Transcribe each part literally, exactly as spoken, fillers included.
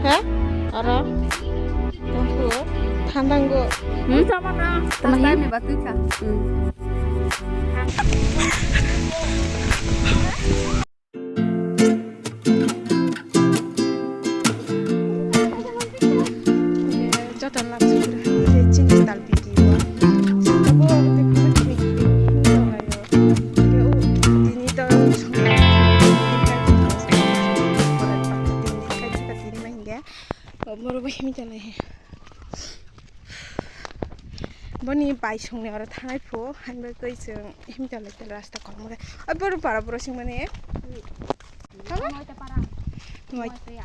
Oro tongkhu thandango. Hmm? Tamahi? Tamahi? Hmm. Joto lab sukra. Chini tal video. Sabo tini to Moro bo himjala he. Boni bai songni oro thanai phu, haino tei chwng himjala tei rasta kolmo khe. Oi boru para boro singmani. Tamo? Nuatia para. Nuatia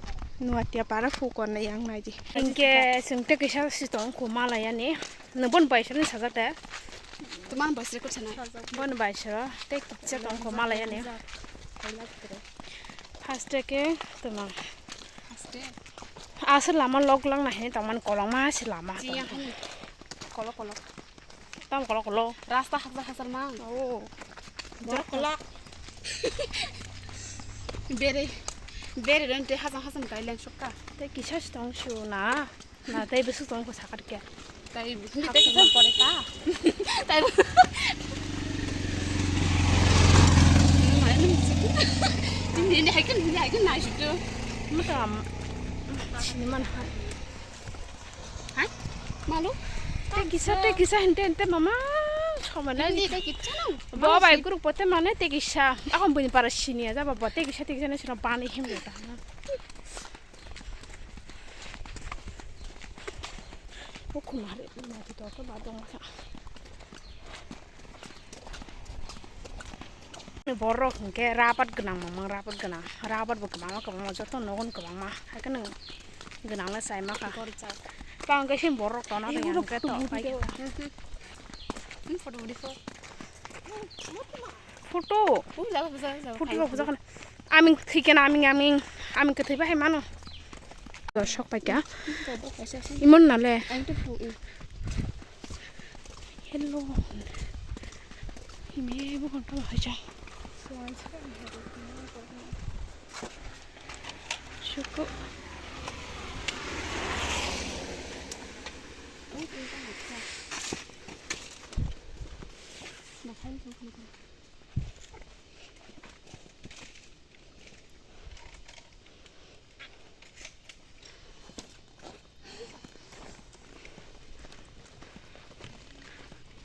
para. Nuatia para phu konna yang naidi. Hinkhe chwng tei kisa si tong kho mala yani. Nwng bon bai songni sajate. Tuman bai sre kutsa nai. Bon bai sro tei kisa tong kho mala yani. First ke tuma. First. Aswk lama lok lang na hini tongmani kolokma se lama. Jiyang hani. Kolok kolok. Tam kolok kolok. Rasta hajar hajar mang. Oh. Kolok kolok. Bere bere rente hajar hajar kailen sokka. Tei kisa se tong su na. Na tei bwswk tong kho sakar khe. Tai bwswk tei kisa pore ta. Tai. Nini haikun nini haikun nai situ. Mata am. Sini man ha. Hai? Malu? Tei kisa tei kisa hente hente mama. Somana. Nini tei kisa nang. Bo bai group pote mane tei kisa. Akon bini para sini aja ba bo tei kisa tei kisa ne sino bani him ta. O khumari mati to to ba dong sa. Borok hwnkhe rabat gwnang mamang rabat gwnang rabat bo kwbangma kwbangma joto nogon kwbangma haikhe nwng gwnangno chaima kha. Tang khe sini borok tona rwya hwnkhe to pai khe. Photo video. Photo. Photo rok bujak khana. Aming thwi kena aming aming aming kwthwi bahai mano. Sok pai kha. Imon nale. Hello. Ime bu kon tama haja. Suku.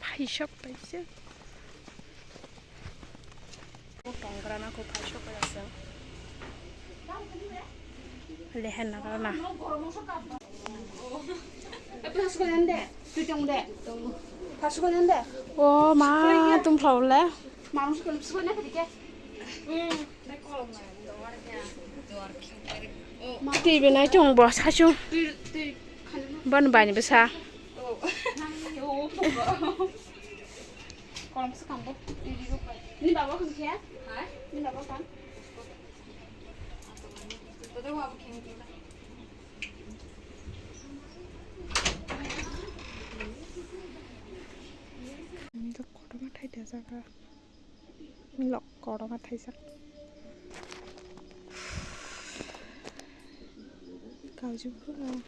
Paisok paisok. Tongrana ko paisok paisok. Lehen nagrana. O ma, tum phaule. Twi benai tong bo sasu. Ban bani bwsa. Ni baba khum khe? Ni baba khum? Kotorma thai da jaga. Milok kotorma thaijak. Kaujibwrwng.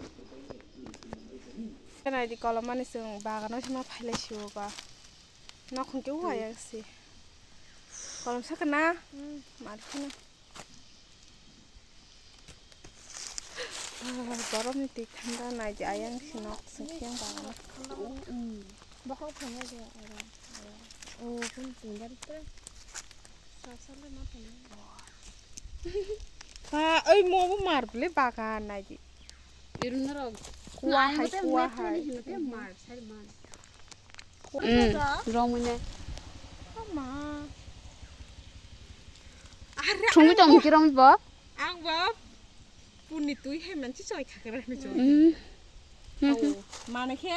Naidi kolomani chwng bagano se ma phailai sio ba. Nokhung khe waya se. Kolom sakana. Mar khana. Ah, borokni twi thanda naidi ayang se nok singkhe ang bagano. Bokhok thangna de oro. O kun twi dari tre. Sasale ma thangna. Ah, oi mo bo mar bole bagan naidi. Irunarok. Kuwa hai, kuwa hai. Mar, sari mar. Mm, romwi ne. Ama. Are, thungwi tong ki romwi bo? Ang bo puni twi hai manchi choi khakra ni choi. Mm. Mane khe,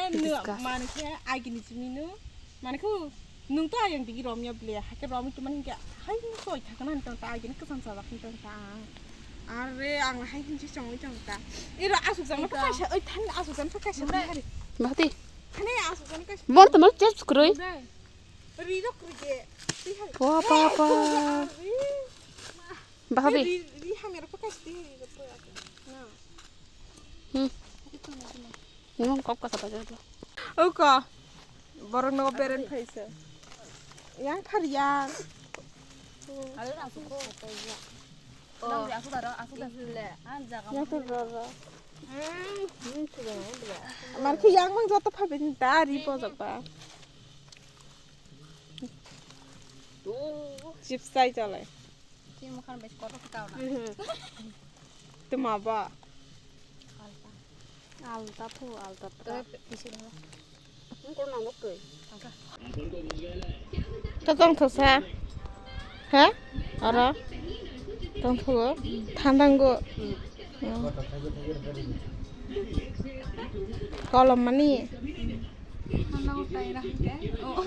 mane khe agini chimino. Mane khe nwng to ayang digi romya ble, hake romwi to mani khe hai choi khakra ni tong ta agini kwchang chajak ni tong ta. Are ang hai hinsi chongwi tong ta. Iro asuk jang to kaisa, oi than asuk jang to kaisa. Bahati. Thani asuk jang kaisa. Bor to mal chips kwrwi. Ri rok kwrwi de. Wa pa pa. Bahati. Ri, ri hamya rok kaisa. Hmm. Nung kok kasa pajar tu. Uko. Borok nogo beren phaisa. Yang thar yang. Yang tu roro. Mar khe yang mang joto phaibini dari bojok ba. Chips chai chalai. Chini mokhan bes kotor khe kauna. Tuma ba. Alta. Alta phu, alta tra. Tei pisi dong. Ang kono nang twi. Angka. To tong thosa. Ha? Oro. Tong thugo. Thandango. Hmm. Kolom mani. Ano tayo na hangke? Oh.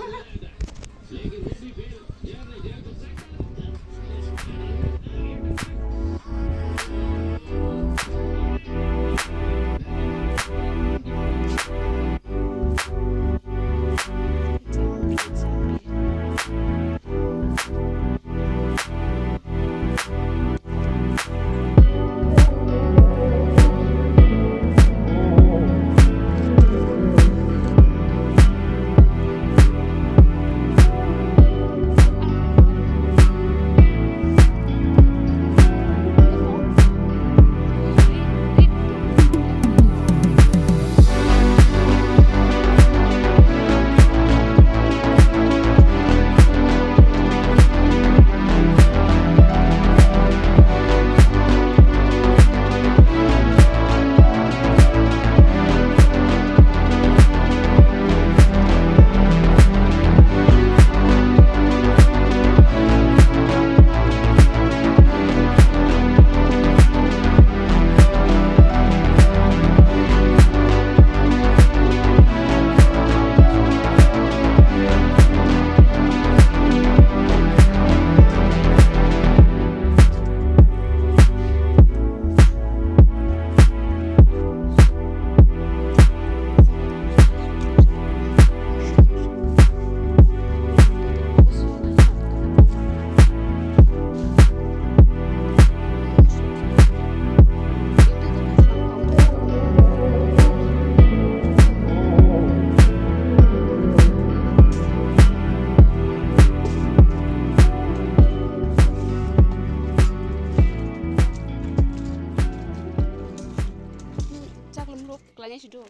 Chaklam lok klanya sido.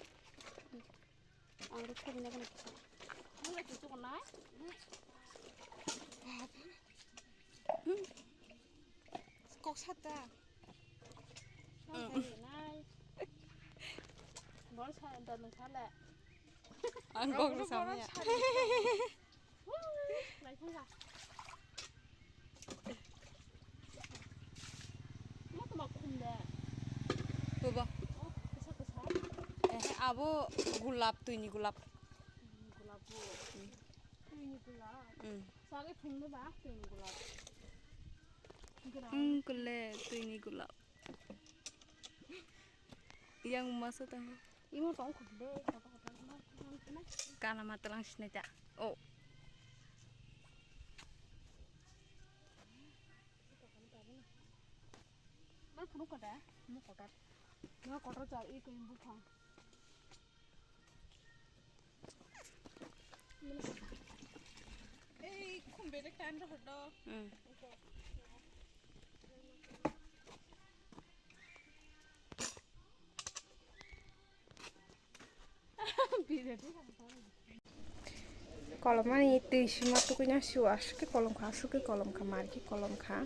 Ang rukha bina kana kisa. Mula kisu kona. Kok sata. Bol sa da nung sale. Ang kok sa ya. Lai thang ga. Bubo. Eh, abo gulap, twini gulap. Gulap bo. Twini gulap. Mm. Sale thumno ba twini gulap. Gra. Mm, kule twini gulap. Yang masa tang. Imo tong khuk de, kotor kotor. Kana matalang sinai ta. Oh. Mar phunuk kada? Mo kotor. Mo kotor cha i koi buphang. Ei khum bedek tan ro do. Hmm. Kolomani twi sima tugui na sio aswk khe kolom kha, aswk khe kolom kha, mar khe kolom kha.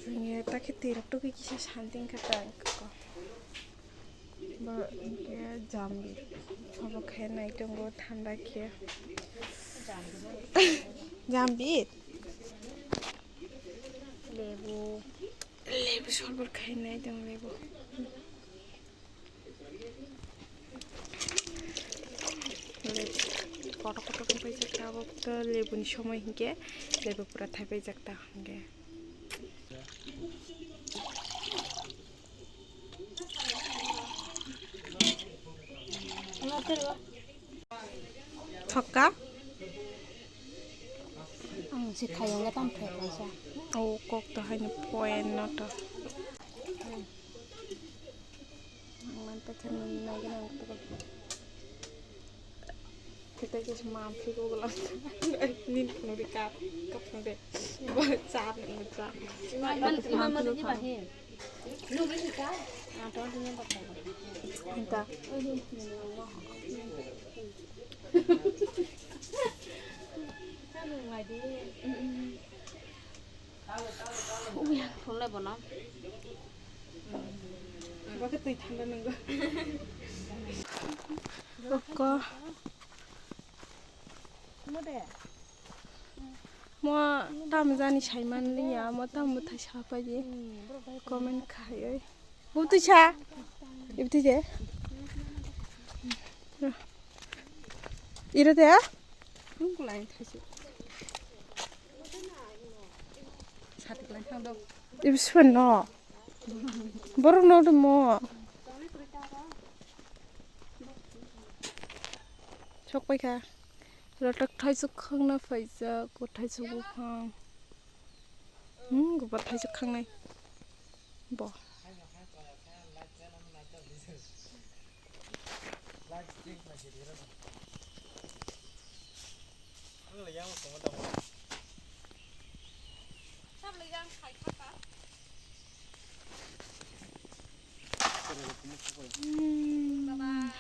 Ani ta khe twi rok tugui kisa santi wngkha ta wngkha ko. Bo hwnkhe jambi. Obo khe nai tongo thanda khe. Jambi. Lebu. Lebu sorbot khai nai tong lebu. Lebu kotor kotor wng paijak tabuk to lebuni somoi hinkhe lebu pura thai paijak ta hinkhe. Thokka? Ang si khayang le tam thai kaisa. O kok to haino point no to. Kaisa nini nai gana ang toko. Kita ke semua ampli ko gelam. Nini nuri kap kap nuri. Bo chap nuri chap. Iman iman madu ni bahe. Nuri ni ka. Ato ni ni bahe. Anta. Uya, thumlai bono. Bakhe twi thangna nanggo. Koko. Mo tam jani saiman liya, mo tam bwthai sapai di. Comment khai oi. Bwtwi sa. Ibwtwi de. Iro de. Nung kulai thaisu. Sati kulai thang do. Ibswen no. Borok no de mo. Sok pai kha. Rotok thaisuk khangna phaijak, ko thaisuk buphang. Hmm, goba thaisuk khangnai. Bo. Hmm,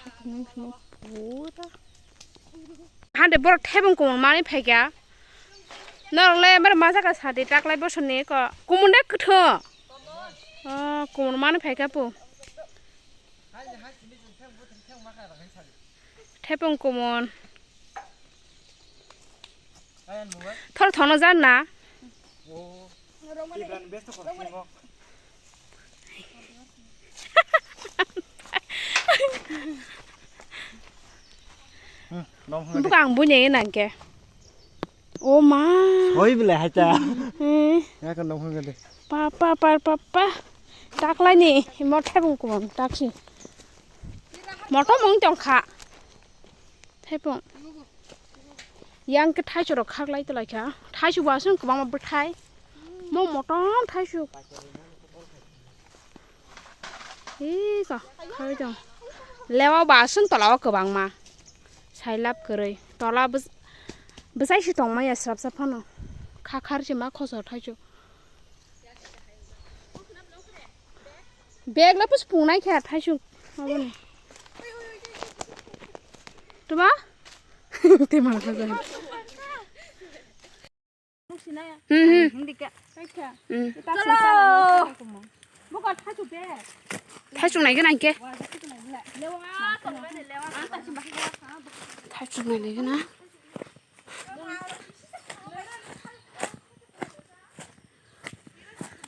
hakhe nung sino pura. Hande borok thebong kumun mani phaikha. Norok le bar ma jaga sadi taklai bosor ni ko kumun de kwthw. Oh, kumun mani phaikha po. Thebong kumun. Thor thono jar na. Buka ang buini nangke. O ma. Hoi bile hacha. Eh. Ya kan dong hoi gade. Pa pa pa pa pa. Taklai ni mo thebong kumun taksi. Moto mung tong kha. Thebong. Yang ke thaisu rok khaklai tolai kha. Thaisu bo aswng kwbangma bwthai. Mo motom thaisu. Iko, khawi tong. Lewa bo aswng tola o kwbangma. Sailab kwrwi. Tola bwsai si tongmaya srapsa phano. Khakhar si ma khosor thaisu. Bag le pusu pungnai khe thaisung aboni. Tuma? Te mana khaja. Hmm, hmm. Hmm. Thaisung nai gana ke. Thaisung nai gana.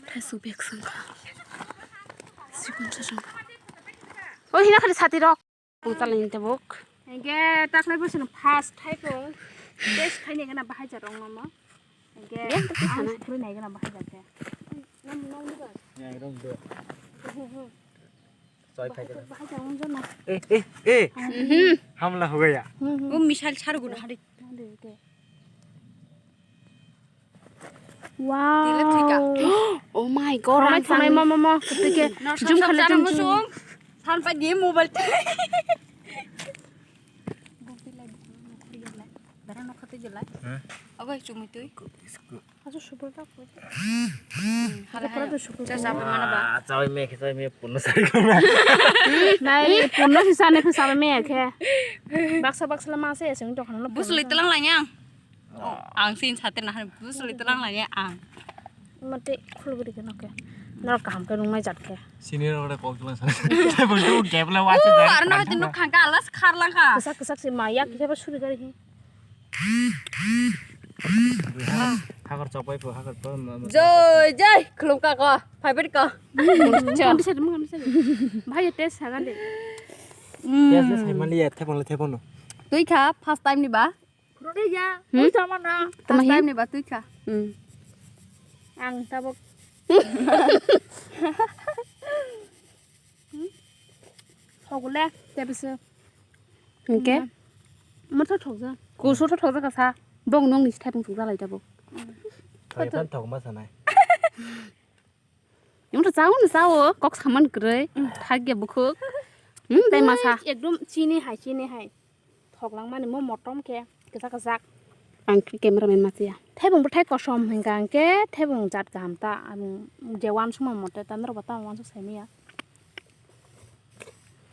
Thaisu bag sangkha. Sikon sasang. O hina khali sati rok. Ang talai ni tabuk. Engke taklai bosong first thaipung. Test khaini gana bahai jarong mama. Engke ang sukri nai gana bahai jarong. Choi phai khe. Eh, eh, eh. Mhm. Hamla ho gaya. O missile char gun hari. Tile thika. Wow. Oh my god. Rang thangmai mama ma. Tike. Jum khale jum jum. San pa di mobile. Dara no khate jelai. Hah? Abai chumui tui. Ajo super ta ko. Hala hala. Cha cha mana ba. Ah, chawai me, chawai me, punno sari ko na. Nai, punno sisa ne, sisa me khe. Baksa baksa la ma se, sing to khana. Bus li telang la nyang. Oh, ang sin sate na han bus li telang la nyang ang. Mate khulguri ke noke. Nor kaham ke nung mai jat ke. Sini ro re kok telang sate. Bo gap la wa se. Oh, arno hati nuk khang ka alas khar lang kha. Kesak kesak si ma yak khe ba suri gari hi. Hakor chokpai po, hakor po, ma, ma. Joi, joi, khulum ka ko, phaibai ko. Mungkam di sadi, mungkam di sadi. Bhai, test sagan de. Test le saimali ya, thepon le thepon no. Tui kha, first time ni ba? Tui ya, hmm? Tui sama na. First time ni ba, tui kha. Hmm. Ang tabok. Hogule, tebese. Hingke? Motho thokja. Kusu tho thokja kasa. Bong nong ni thepung thokja lai tabok. Thai pan thok ma sanai. Yung to chao no chao, kok saman kwrwi. Thagya bukhuk. Hmm, tei masa. Ekdom chini hai, chini hai. Thok langmani mo motom khe, kwchak kwchak. Ang khe cameraman masiya. Thebung bwthai kosom hwnkha hwnkhe, thebung jat kaham ta. Ang je uansukma mote ta, norok bo tamo uansuk sai manya.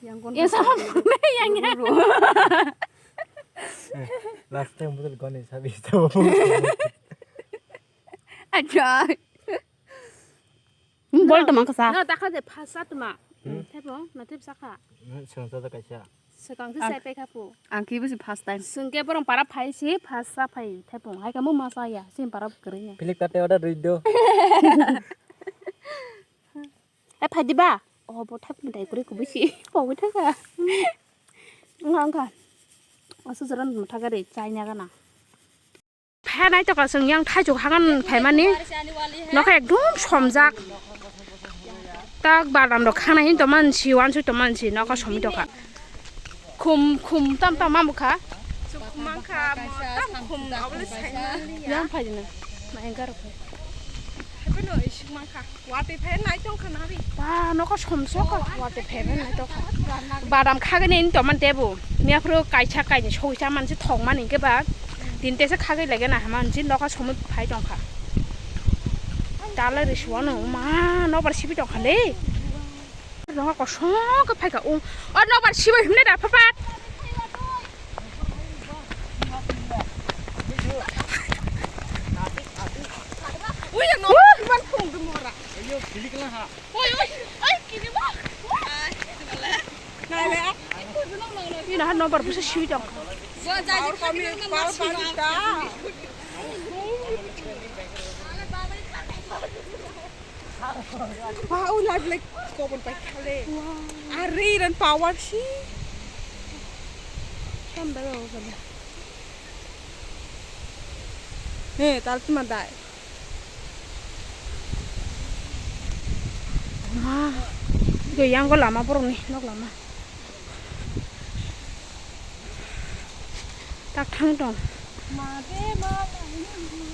Yang kon yang sama yang ya. Last time budal goni sabi tabo. Acha. Hmm, bol tama kasa. No, takha de phasa tama. Hmm. Thebo, na thep saka. Hmm, sengsa da kaisa. Sekang se ang sai pekha pu. Ang kibo se first time. Sengke borong para phai se phasa phai thepung. Hai kamu masa ya, sin para kering ya. Pilik tate order rui do. Eh, phai diba? Oh, bo thep mudai kuri kubi si. Pogwi thaka. Nga angka. Asu jaran muthaga re, China gana. Phe naitokha chwng yang thaichuk hagan phaimani. Nokha ekdum somjak. Tak badam rok khana hin toman si, wansuk toman si, nokha somi tokha. Khum, khum tam tam mamukha. Chuk mangkha, mo tam khum, abole saimaliya. Yang phaidina. Ma engkar phai. Haibeno isuk mangkha. Watwi phai nai tongkha nari. Ba, nokha somsok ka. Watwi phai nai tongkha. Badam khagani ni toman tebu. Miyaphuru kaisa kaini sogwi chamani se thokmani hwnkhe ba. Tini tesa khagwi lage na hama hinsi nokha somwi phai tongkha. Talai risuano ma nobar sibi tongkha le. Nokha kosong khe phaikha. O, o nobar sibai himne da phapat. Ui, no, iman phung de mora. Oi, oi, ai, kiri ba. Nai le. Ina han number busa sui dong. Power kami, power kami ta. Wow, live like kobon pai khale. Wow. Are ran power si. Sambil lo, sambil. He, tal tu madai. Ma, do yang ko lama borok ni nok lama. Tak thang tong.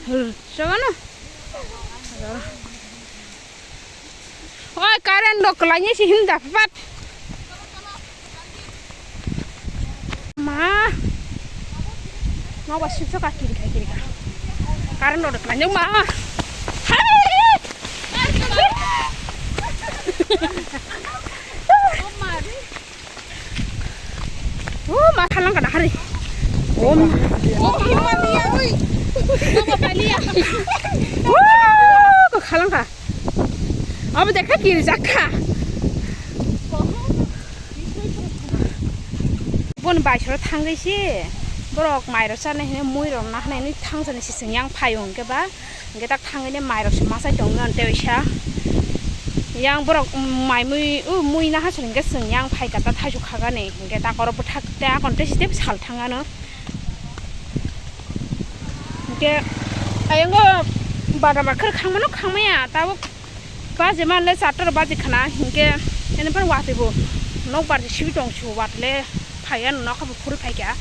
Hur, coba no. Oi, current dok lainnya sih hinda pat. Ma. Nobar sip soka kiri kha, kiri kha. Current dok lainnya ma. Hai. Oh, ma thalang kana hari. Oh, ma. Oh, ma, ma, liya, oi. Nobar liya. Oh, ko khalang ka. Abo dekha kiri jakha. Bon baisoro thangwi si borok mairok chana hinwi mui rok na hinwi thang chana si chwng yang phaio hwnkhe ba. Hingke tak thangwi ni mairok se masai tongwi mano tei waisa. Yang borok, mm, mai mui, uh, mui naha se hingke chwng yang phaika ta thaichuk khagani. Hingke tak oro bwthak tei akon tei sitep sal thangano. Hingke ayongo badam akhar khangmano khangmaya tabuk baji manle charta rok baji khana. Hingke ene phan watwi bo nok barji sibi tong su watwi le phaiya nok habo phuri phaikha.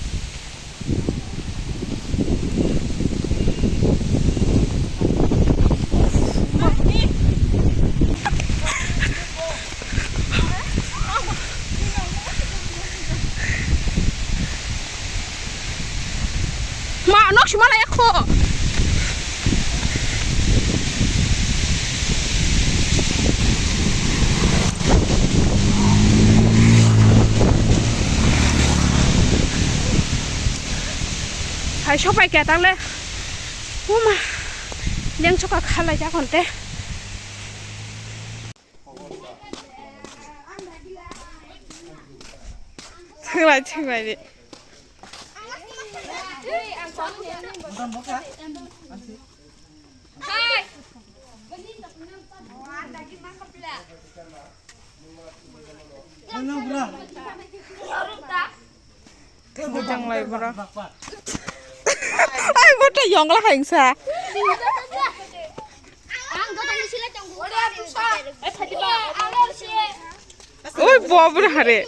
Ma, nok sima lai kho. Hai sopai khe tangle. Uma. Leng soka khalai ja konte. Thanglai, thanglai de. Bujang lai bro. Ai, bota yong la haing sa. Oi, bo bro hare.